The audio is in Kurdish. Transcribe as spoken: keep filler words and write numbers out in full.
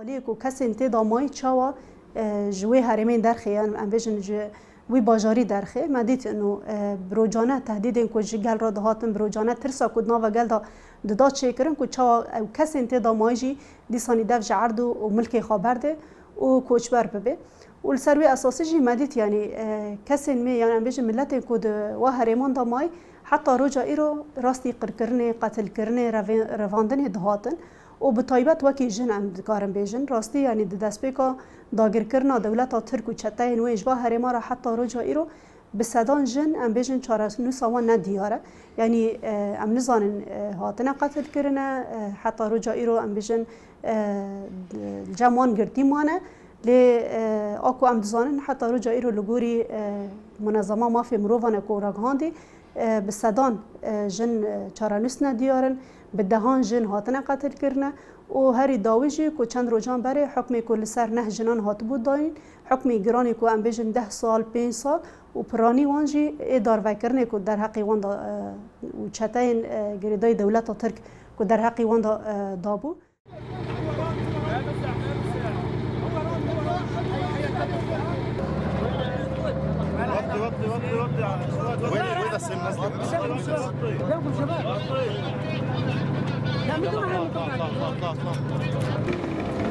Aliyê ku kesên tê de mayî çawa, e, ji wê herêmên derxê, yan em bêjin ji wî bajarî derxê, me dît ino, e, bi rocane tehdîdên ku ji gel re dihatin, bi rocane tirsa ku di nava gel de dida çêkirin, ku çawa ew kesên tê de mayî jî dîsanî dev ji erd û, û milkê xwe berdê û koçber bibe. Û li ser wê esasî jî me dît, yanî, e, kesên me, yan em bêjin miletên ku di wa herêman de mayî, heta roja îro rastî qirkirinê, qetilkirinê, revê-, revandinê dihatin. Û bi taybet wekî jin em dikarin bêjin, rastî, yanî di destpêka dagirkirina dewleta Tirk û çeteyên wê ji va herêma re heta roja îro bi sedan jin, em bêjin, çarenûsa wan ne diyar e. Yanî, e, em nizanin, e, hatine qetilkirine, e, heta roja îro, em bêjin, e, di cem wan girtî mane. Lê, e, a ku em dizanin, heta roja îro li gorî, e, Munezema Mafê Mirovan e ku ragihandî, e, bi sedan, e, jin, e, çarenûs ne diyar in, bi dehan jin hatine qetilkirine û herî dawî jî ku çend rojan berê hukmê ku li ser neh jinan hatibû dayîn, hukmê giranê ku em bêjin deh sal, pênc sal û piranî wan jî ê darvekirinê ku derheqê wan de, e, û çeteyên, e, girêdayî dewleta Tirk ku derheqê wan de, e, dabû. وطي، وطي، وطي، وطي. وين، وين السن نزل؟ شباب، شباب. لوكم شباب. لا، من دون هاي المطبات. اطلع، اطلع، اطلع.